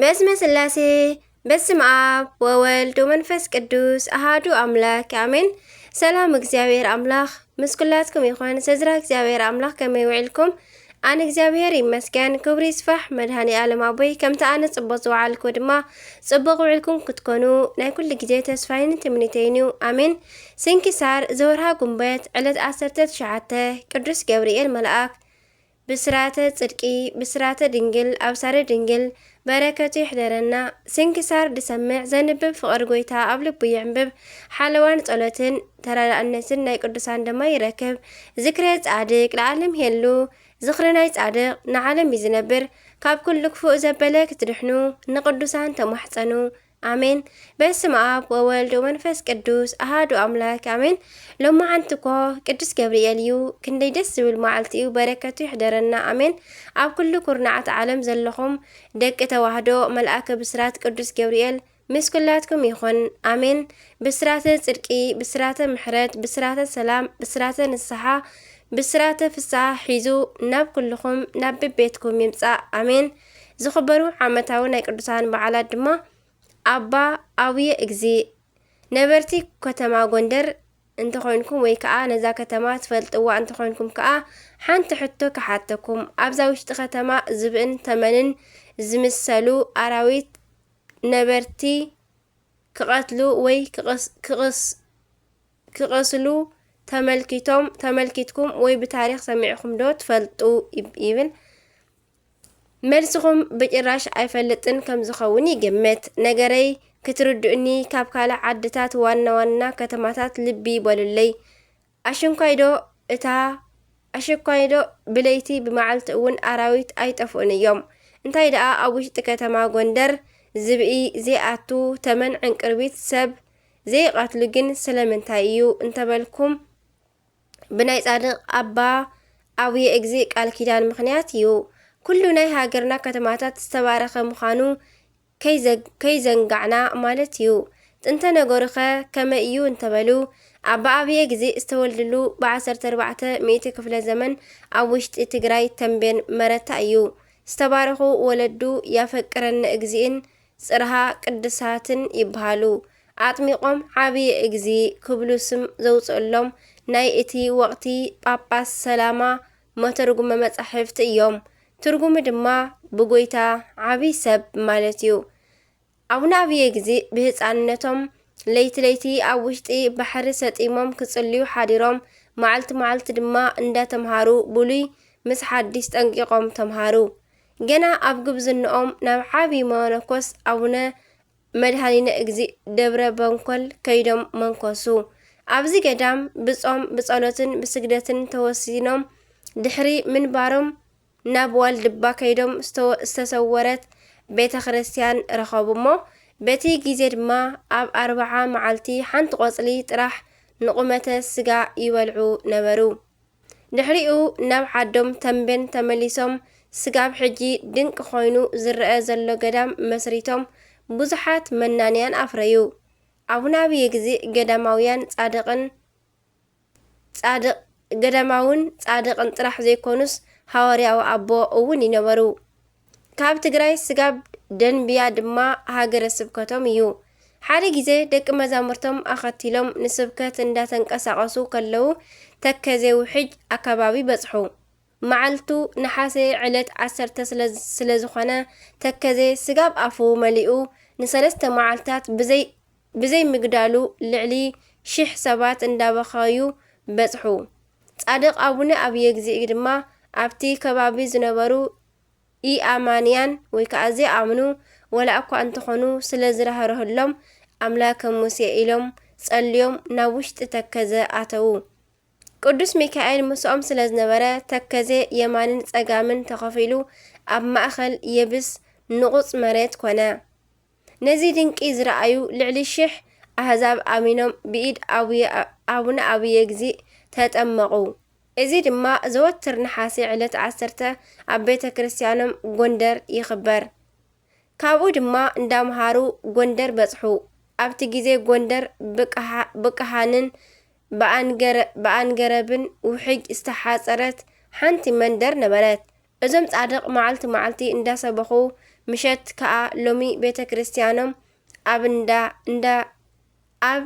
በስመ ስላሴ፣ በስመ ኣብ ወወልድ ወመንፈስ ቅዱስ ኣሃዱ ኣምላክ ኣሜን። ሰላም እግዚኣብሔር ኣምላክ ምስ ኩላትኩም ይኹን። ስድራ እግዚኣብሔር ኣምላክ ከመይ ውዒልኩም? ኣነ እግዚኣብሔር ይመስገን፣ ክብሪ ይስፋሕ መድኃኔ ዓለም ኣቦይ። ከምቲ ኣነ ጽቡቕ ዝወዓልኩ ድማ ጽቡቕ ውዒልኩም ክትኮኑ ናይ ኩሉ ግዜ ተስፋይን ትምኒተይን እዩ። ኣሜን። ስንክሳር ዘወርሃ ጉንበት ዕለት ዓሰርተ ትሽዓተ፣ ቅዱስ ገብርኤል መልኣክ ብስራተ ጽድቂ፣ ብስራተ ድንግል፣ ኣብሳረ ድንግል፣ በረከቱ ይሕደረና። ስንክሳር ድሰምዕ ዘንብብ ፍቕር ጎይታ ኣብ ልቡ ይዕንብብ። ሓለዋን ጸሎትን ተራዳእነትን ናይ ቅዱሳን ድማ ይረክብ። ዝክረ ጻድቅ ለዓለም ሄሉ። ዝኽሪ ናይ ጻድቅ ንዓለም እዩ ዝነብር። ካብ ኩሉ ክፉእ ዘበለ ክትድሕኑ ንቅዱሳን ተማሕጸኑ። ኣሜን። በስመ ኣብ ወወልድ ወመንፈስ ቅዱስ ኣሃዱ ኣምላክ ኣሜን። ሎማዓንቲ እኮ ቅዱስ ገብርኤል እዩ። ክንደይ ደስ ዝብል መዓልቲ እዩ። በረከቱ ይሕደረና። ኣሜን። ኣብ ኩሉ ኩርናዓት ዓለም ዘለኹም ደቂ ተዋህዶ መልኣከ ብስራት ቅዱስ ገብርኤል ምስ ኩላትኩም ይኹን። ኣሜን። ብስራተ ጽድቂ፣ ብስራተ ምሕረት፣ ብስራተ ሰላም፣ ብስራተ ንስሓ፣ ብስራተ ፍስሓ ሒዙ ናብ ኩልኹም ናብ ቤትኩም ይምጻእ። ኣሜን። ዝኽበሩ ዓመታዊ ናይ ቅዱሳን በዓላት ድማ ኣባ ኣቡየ እግዚእ ነበርቲ ከተማ ጎንደር እንተኾይንኩም ወይ ከዓ ነዛ ከተማ ትፈልጥዋ እንተኾይንኩም ከዓ ሓንቲ ሕቶ ክሓተኩም። ኣብዛ ውሽጢ ከተማ ዝብእን ተመንን ዝምሰሉ ኣራዊት ነበርቲ ክቐትሉ ወይ ክቕስ-፣ ክቕስ-፣ ክቐስሉ ተመልኪቶም፣ ተመልኪትኩም ወይ ብታሪኽ ሰሚዕኹም ዶ ትፈልጡ? ይብ-፣ ይብል። መልስኹም ብጭራሽ ኣይፈልጥን ከም ዝኸውን ይግምት። ነገረይ ክትርድኡኒ ካብ ካልእ ዓድታት ዋና ዋና ከተማታት ልቢ ይበሉለይ። ኣሽንኳይዶ እታ ኣሽኳይዶ ብለይቲ ብመዓልቲ እውን ኣራዊት ኣይጠፍኡን እዮም። እንታይ ደኣ ኣብ ውሽጢ ከተማ ጎንደር ዝብኢ ዘይኣቱ ተመን ዕንቅርቢት ሰብ ዘይቐትሉ ግን ስለምንታይ እዩ እንተበልኩም ብናይ ጻድቕ ኣባ ኣቡየ እግዚእ ቃል ኪዳን ምኽንያት እዩ። ኩሉ ናይ ሃገርና ከተማታት ዝተባረኸ ምዃኑ ከይዘግ-፣ ከይዘንጋዕና ማለት እዩ። ጥንተ ነገሩኸ ከመይ እዩ እንተበሉ፣ ኣባ ኣብየ ግዜ ዝተወልድሉ ብዓሰርተ ኣርባዕተ ሚእቲ ክፍለ ዘመን ኣብ ውሽጢ ትግራይ ተምቤን መረታ እዩ። ዝተባረኹ ወለዱ ያፈቅረኒ እግዚእን ጽርሃ ቅድሳትን ይበሃሉ። ኣጥሚቖም ዓብየ እግዚ ክብሉ ስም ዘውፅእሎም ናይ እቲ ወቕቲ ጳጳስ ሰላማ መተርጉመ መጻሕፍቲ እዮም። ትርጉሙ ድማ ብጎይታ ዓብይ ሰብ ማለት እዩ። ኣቡነ ኣብየ ግዜ ብህፃንነቶም ለይቲ ለይቲ ኣብ ውሽጢ ባሕሪ ሰጢሞም ክጽልዩ ሓዲሮም፣ መዓልቲ መዓልቲ ድማ እንዳተምሃሩ ብሉይ ምስ ሓዲስ ጠንቂቖም ተምሃሩ። ገና ኣብ ጉብዝንኦም ናብ ዓብይ መነኮስ ኣቡነ መድኃኒነ እግዚእ ደብረ በንኮል ከይዶም መንኮሱ። ኣብዚ ገዳም ብጾም ብጸሎትን ብስግደትን ተወሲኖም ድሕሪ ምንባሮም ናብ ዋልድባ ከይዶም ዝተወ-፣ ዝተሰወረት ቤተ ክርስቲያን ረኸቡ እሞ በቲ ግዜ ድማ ኣብ ኣርብዓ መዓልቲ ሓንቲ ቆጽሊ ጥራሕ ንቁመተ ስጋ ይበልዑ ነበሩ። ድሕሪኡ ናብ ዓዶም ተምቤን ተመሊሶም ስጋብ ሕጂ ድንቂ ኮይኑ ዝረኣ ዘሎ ገዳም መስሪቶም ብዙሓት መናንያን ኣፍረዩ። ኣቡነ ኣብየ ግዜ ገዳማውያን ጻድቕን ጻድቕ ገዳማውን ጻድቕን ጥራሕ ዘይኮኑስ ሃዋርያዊ ኣቦ እውን ይነበሩ። ካብ ትግራይ ስጋብ ደንብያ ድማ ሃገረ ስብከቶም እዩ። ሓደ ግዜ ደቂ መዛሙርቶም ኣኸቲሎም ንስብከት እንዳተንቀሳቐሱ ከለዉ ተከዜ ውሕጅ ኣከባቢ በጽሑ። መዓልቱ ነሓሴ ዕለት ዓሰርተ ስለ፣ ስለ ዝኾነ ተከዜ ስጋብ ኣፉ መሊኡ ንሰለስተ መዓልታት ብዘይ፣ ብዘይ ምግዳሉ ልዕሊ ሽሕ ሰባት እንዳበኸዩ በጽሑ። ጻድቕ ኣቡነ ኣብየ እግዚእ ድማ ኣብቲ ከባቢ ዝነበሩ ኢኣማንያን ወይ ከዓ ዘይኣምኑ ወላ እኳ እንተኾኑ ስለ ዝራህረህሎም ኣምላከ ሙሴ ኢሎም ጸልዮም ናብ ውሽጢ ተከዘ ኣተዉ። ቅዱስ ሚካኤል ምስኦም ስለ ዝነበረ ተከዜ የማንን ጸጋምን ተኸፊሉ ኣብ ማእኸል የብስ ንቑጽ መሬት ኮነ። ነዚ ድንቂ ዝረኣዩ ልዕሊ ሽሕ ኣህዛብ ኣሚኖም ብኢድ ኣቡየ፣ ኣቡነ ኣብየ እግዚእ ተጠመቑ። እዚ ድማ ዘወትር ነሓሴ ዕለት ዓሰርተ ኣብ ቤተ ክርስቲያኖም ጎንደር ይኽበር። ካብኡ ድማ እንዳምሃሩ ጎንደር በጽሑ። ኣብቲ ግዜ ጎንደር ብቅሃ-፣ ብቅሃንን ብኣንገረ-፣ ብኣንገረብን ውሕጅ ዝተሓጸረት ሓንቲ መንደር ነበረት። እዞም ጻድቕ መዓልቲ መዓልቲ እንዳሰበኹ ምሸት ከኣ ሎሚ ቤተ ክርስቲያኖም ኣብ እንዳ እንዳ ኣብ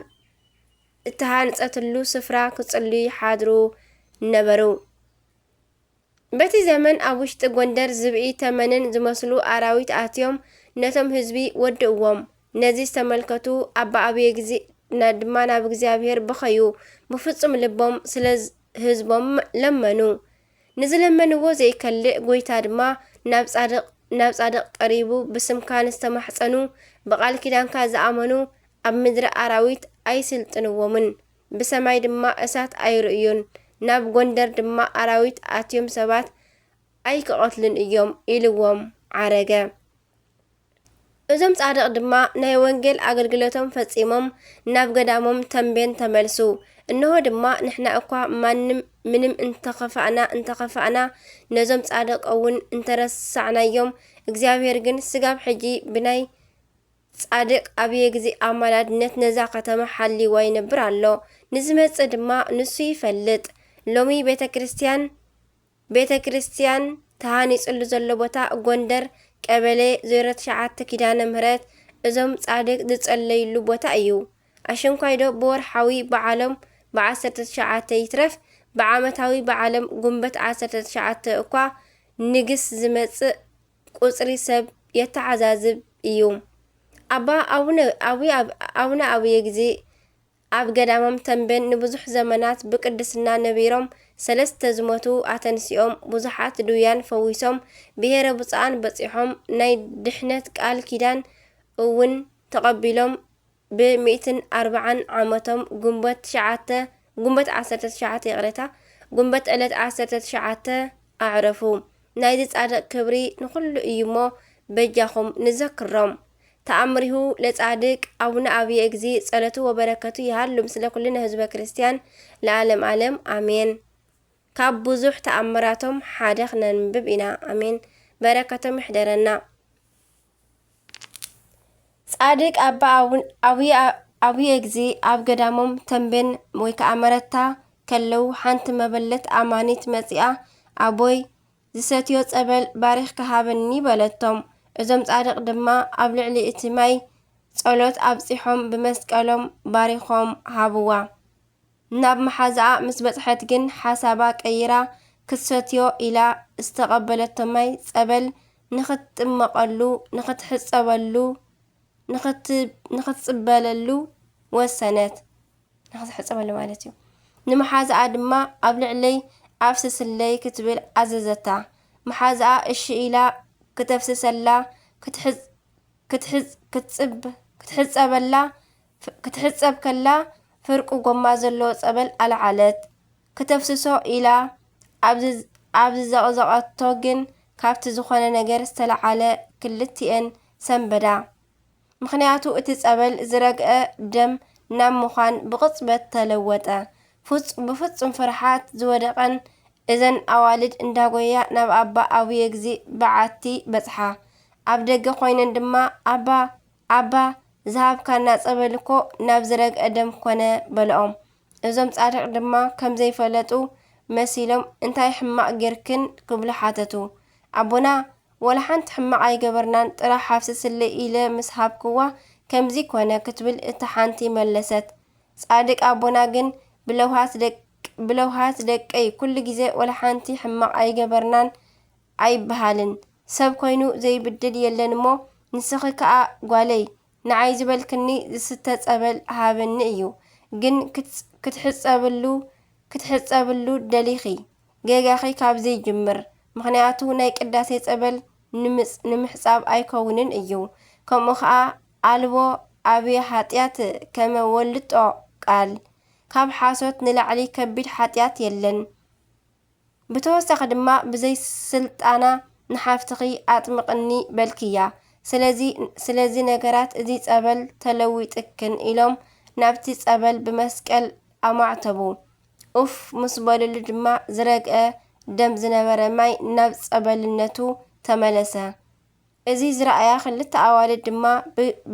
እተሃንጸትሉ ስፍራ ክጽልዩ ይሓድሩ ነበሩ። በቲ ዘመን ኣብ ውሽጢ ጎንደር ዝብኢ ተመንን ዝመስሉ ኣራዊት ኣትዮም ነቶም ህዝቢ ወድእዎም። ነዚ ዝተመልከቱ ኣባ ኣብየ ግዜ ና- ድማ ናብ እግዚኣብሔር በኸዩ። ብፍጹም ልቦም ስለ ዝ- ህዝቦም ለመኑ። ንዝለመንዎ ዘይከልእ ጎይታ ድማ ናብ ጻድቕ ናብ ጻድቕ ቀሪቡ ብስምካ ንዝተማሕጸኑ ብቓል ኪዳንካ ዝኣመኑ ኣብ ምድሪ ኣራዊት ኣይስልጥንዎምን፣ ብሰማይ ድማ እሳት ኣይርእዩን፣ ናብ ጎንደር ድማ ኣራዊት ኣትዮም ሰባት ኣይክቐትሉን እዮም ኢልዎም ዓረገ። እዞም ጻድቕ ድማ ናይ ወንጌል ኣገልግሎቶም ፈጺሞም ናብ ገዳሞም ተንቤን ተመልሱ። እንሆ ድማ ንሕና እኳ ማንም ምንም እንተኸፋእና እንተኸፋእና ነዞም ጻድቕ እውን እንተረሳዕናዮም እግዚኣብሔር ግን ስጋብ ሕጂ ብናይ ጻድቅ ኣብየ ግዜ ኣማላድነት ነዛ ከተማ ሓልይዋ ይነብር ኣሎ። ንዝመጽእ ድማ ንሱ ይፈልጥ። ሎሚ ቤተ ክርስቲያን ቤተ ክርስቲያን ተሃኒጽሉ ዘሎ ቦታ ጎንደር ቀበሌ ዜሮ ትሽዓተ ኪዳነ ምህረት እዞም ጻድቅ ዝጸለይሉ ቦታ እዩ። ኣሽንኳይዶ ብወርሓዊ በዓሎም ብዓሰርተ ትሽዓተ ይትረፍ ብዓመታዊ በዓሎም ጉንበት ዓሰርተ ትሽዓተ እኳ ንግስ ዝመጽእ ቁጽሪ ሰብ የተዓዛዝብ እዩ። ኣባ ኣቡነ ኣብየ ግዜ ኣብ ገዳሞም ተንቤን ንብዙሕ ዘመናት ብቅድስና ነቢሮም ሰለስተ ዝሞቱ ኣተንሲኦም ብዙሓት ድውያን ፈዊሶም ብሄረ ብፁዓን በጺሖም ናይ ድሕነት ቃል ኪዳን እውን ተቐቢሎም ብ ሚእትን ኣርብዓን ዓመቶም ጉንበት ትሽዓተ ጉንበት ዓሰርተ ትሽዓተ ይቕሬታ ጉንበት ዕለት ዓሰርተ ትሽዓተ ኣዕረፉ። ናይዚ ጻድቕ ክብሪ ንኹሉ እዩ እሞ በጃኹም ንዘክሮም። ተኣምሪሁ ለጻድቅ ኣቡነ ኣብየ እግዚ ጸሎቱ ወበረከቱ ይሃሉ ምስለ ኩልነ ህዝበ ክርስቲያን ለዓለም ዓለም ኣሜን። ካብ ብዙሕ ተኣምራቶም ሓደ ክነንብብ ኢና። ኣሜን። በረከቶም ይሕደረና። ጻድቅ ኣባ ኣቡን- ኣቡየ- ኣቡየ እግዚ ኣብ ገዳሞም ተንቤን ወይ ከዓ መረታ ከለዉ ሓንቲ መበለት ኣማኒት መጺኣ ኣቦይ ዝሰትዮ ጸበል ባሪኽካ ሃበኒ በለቶም። እዞም ጻድቕ ድማ ኣብ ልዕሊ እቲ ማይ ጸሎት ኣብጺሖም ብመስቀሎም ባሪኾም ሃብዋ። ናብ መሓዛኣ ምስ በጽሐት ግን ሓሳባ ቀይራ ክትሰትዮ ኢላ ዝተቐበለቶ ማይ ጸበል ንኽትጥመቐሉ ንኽትሕጸበሉ ንኽትጽበለሉ ወሰነት። ንኽትሕጸበሉ ማለት እዩ። ንመሓዛኣ ድማ ኣብ ልዕለይ ኣፍስስለይ ክትብል ኣዘዘታ። መሓዛኣ እሺ ኢላ ክተፍስሰላ ክትሕጸበላ ክትሕጸብ ከላ ፍርቂ ጎማ ዘለዎ ጸበል ኣልዓለት። ክተፍስሶ ኢላ ኣብ ዝዘቕዘቐቶ ግን ካብቲ ዝኾነ ነገር ዝተለዓለ ክልቲኤን ሰንበዳ። ምኽንያቱ እቲ ጸበል ዝረግአ ደም ናብ ምዃን ብቕጽበት ተለወጠ። ብፍጹም ፍርሓት ዝወደቐን እዘን ኣዋልድ እንዳጎያ ናብ ኣባ ኣቡየ እግዚ በዓቲ በጽሓ። ኣብ ደገ ኮይነን ድማ ኣባ ኣባ ዝሃብካና ጸበል እኮ ናብ ዝረግአ ደም ኮነ በልኦም። እዞም ጻድቕ ድማ ከምዘይፈለጡ መሲሎም እንታይ ሕማቕ ጌርክን ክብሉ ሓተቱ። ኣቦና ወላ ሓንቲ ሕማቕ ኣይገበርናን ጥራሕ ሃፍስስለይ ኢለ ምስ ሃብክዋ ከምዚ ኮነ ክትብል እታ ሓንቲ መለሰት። ጻድቅ ኣቦና ግን ብለውሃት ደቀይ ኩሉ ግዜ ወላ ሓንቲ ሕማቕ ኣይገበርናን ኣይበሃልን ሰብ ኮይኑ ዘይብድል የለን እሞ ንስኺ ከኣ ጓለይ ንዓይ ዝበልክኒ ዝስተ ጸበል ሃብኒ እዩ ግን ክትሕጸብሉ ክትሕጸብሉ ደሊኺ ጌጋኺ ካብዚ ይጅምር ምኽንያቱ ናይ ቅዳሴ ጸበል ንምሕጻብ ኣይከውንን እዩ ከምኡ ከኣ ኣልቦ ኣብየ ሓጢኣት ከመ ወልጦ ቃል ካብ ሓሶት ንላዕሊ ከቢድ ሓጢኣት የለን። ብተወሳኺ ድማ ብዘይ ስልጣና ንሓፍትኺ ኣጥምቕኒ በልክያ። ስለዚ ነገራት እዚ ጸበል ተለዊጥክን ኢሎም ናብቲ ጸበል ብመስቀል ኣማዕተቡ። ኡፍ ምስ በልሉ ድማ ዝረግአ ደም ዝነበረ ማይ ናብ ጸበልነቱ ተመለሰ። እዚ ዝረኣያ ክልተ ኣዋልድ ድማ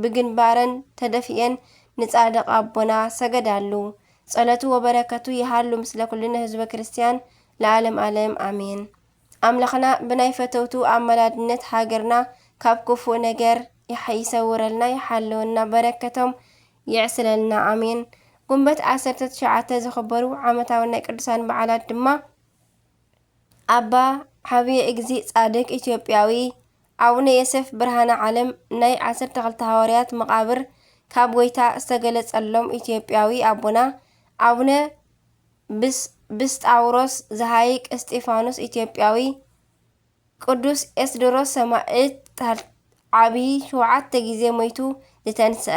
ብግንባረን ተደፊኤን ንጻድቕ ኣቦና ሰገዳሉ። ጸሎቱ ወበረከቱ ይሃሉ ምስለ ኩልነ ህዝበ ክርስትያን ለዓለም ዓለም ኣሜን። ኣምላኽና ብናይ ፈተውቱ ኣመላድነት ሃገርና ካብ ክፉእ ነገር ይሓ-፣ ይሰውረልና፣ ይሓልወና፣ በረከቶም የዕስለልና። ኣሜን። ጉንበት ዓሰርተ ትሽዓተ ዝኽበሩ ዓመታዊ ናይ ቅዱሳን በዓላት ድማ ኣባ ዓብየ እግዚእ ጻድቅ ኢትዮጵያዊ፣ ኣቡነ የሴፍ ብርሃነ ዓለም ናይ ዓሰርተ ክልተ ሃዋርያት መቓብር ካብ ጎይታ ዝተገለጸሎም ኢትዮጵያዊ ኣቦና፣ ኣቡነ ብስ-፣ ብስጣውሮስ ዘሃይቅ እስጢፋኖስ ኢትዮጵያዊ፣ ቅዱስ ኤስድሮስ ሰማዕት ዓቢ ሸውዓተ ግዜ ሞይቱ ዝተንስአ፣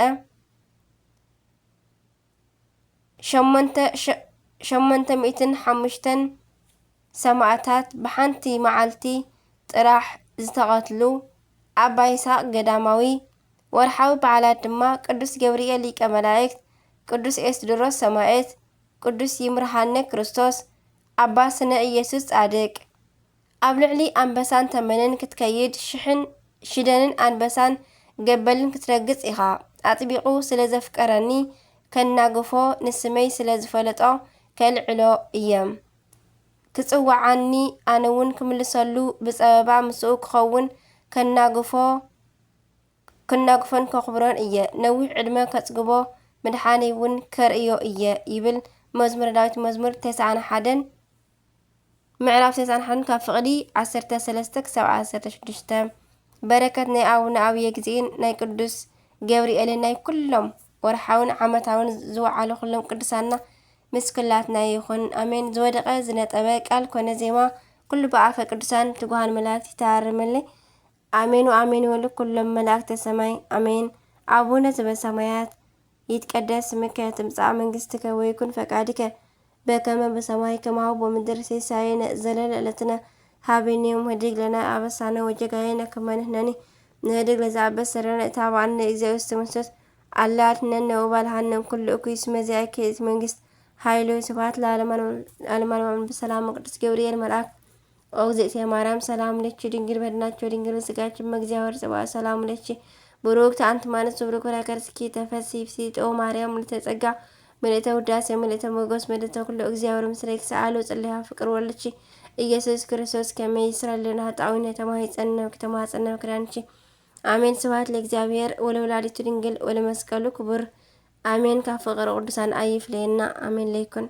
ሸሞንተ፣ ሸ-፣ ሸሞንተ ሚእትን ሓሙሽተን ሰማእታት ብሓንቲ መዓልቲ ጥራሕ ዝተቐትሉ፣ ኣባ ይስሐቅ ገዳማዊ። ወርሓዊ በዓላት ድማ ቅዱስ ገብርኤል ሊቀ መላእክት፣ ቅዱስ ኤስድሮስ ሰማዕት፣ ቅዱስ ይምርሃነ ክርስቶስ፣ ኣባ ስነ ኢየሱስ ጻድቅ። ኣብ ልዕሊ ኣንበሳን ተመንን ክትከይድ ሽሕን ሽደንን ኣንበሳን ገበልን ክትረግጽ ኢኻ። ኣጥቢቑ ስለ ዘፍቀረኒ ከናግፎ፣ ንስመይ ስለ ዝፈለጦ ከልዕሎ እየ። ክጽውዓኒ ኣነ እውን ክምልሰሉ ብጸበባ ምስኡ ክኸውን ከናግፎ፣ ክናግፎን ከኽብሮን እየ። ነዊሕ ዕድመ ከጽግቦ ምድሓነይ እውን ከርእዮ እየ ይብል መዝሙረ ዳዊት መዝሙር ተስዓን ሓደን ምዕራፍ ተስዓን ሓደን ካብ ፍቕዲ ዓሰርተ ሰለስተ ክሳብ ዓሰርተ ሽዱሽተ። በረከት ናይ ኣቡነ ኣብየ ግዜን ናይ ቅዱስ ገብርኤልን ናይ ኩሎም ወርሓውን ዓመታውን ዝወዓሉ ኩሎም ቅዱሳና ምስ ኩላትና ይኹን። ኣሜን። ዝወደቐ ዝነጠበ ቃል ኮነ ዜማ ኩሉ ብኣፈ ቅዱሳን ትጉሃን መላእክት ይተሃረመለይ። ኣሜን ወኣሜን ይበሉ ኩሎም መላእክተ ሰማይ። ኣሜን። ኣቡነ ዘበሰማያት ይትቀደስ ስምከ ትምጻእ መንግስትከ ወይኩን ፈቃድከ በከመ በሰማይ ከማሁ በምድር። ሲሳየነ ዘለለ ዕለትነ ሃበነ ዮም ህድግ ለነ አበሳነ ወጌጋየነ ከመ ንሕነኒ ንህድግ ለዘአበሰ ለነ ኢታብአነ። እግዚኦ ውስተ መንሱት አላ አድነነ ወባልሃነ እምኩሉ እኩይ እስመ ዚአከ ይእቲ መንግስት ኃይል ወስብሐት ለዓለመ ዓለምን። በሰላም ቅዱስ ገብርኤል መልአክ ኦ እግዝእትየ ማርያም ሰላም ለኪ ድንግል በድናቸው ድንግል በስጋችን መግዚአብሔር ጽባኦት ሰላም ለኪ ብሩክት አንቲ ማለት ብሩክ ፍሬ ከርስኪ ተፈሲ ፍሲጦ ማርያም ምልዕተ ጸጋ ምልዕተ ውዳሴ ምልዕተ ሞገስ ምልዕተ ኩሉ እግዚአብሔር ምስሌኪ ሰአሉ ጽልያ ፍቅር ወልድኪ ኢየሱስ ክርስቶስ ከመ ይስረልና ኃጣውኢነ ተማሂጸነ ከተማጸነ ክዳንኪ። አሜን። ስብሐት ለእግዚአብሔር ወለወላዲቱ ድንግል ወለመስቀሉ ክቡር። አሜን። ካብ ፍቅር ቅዱሳን አይፍለየና። አሜን ለይኩን።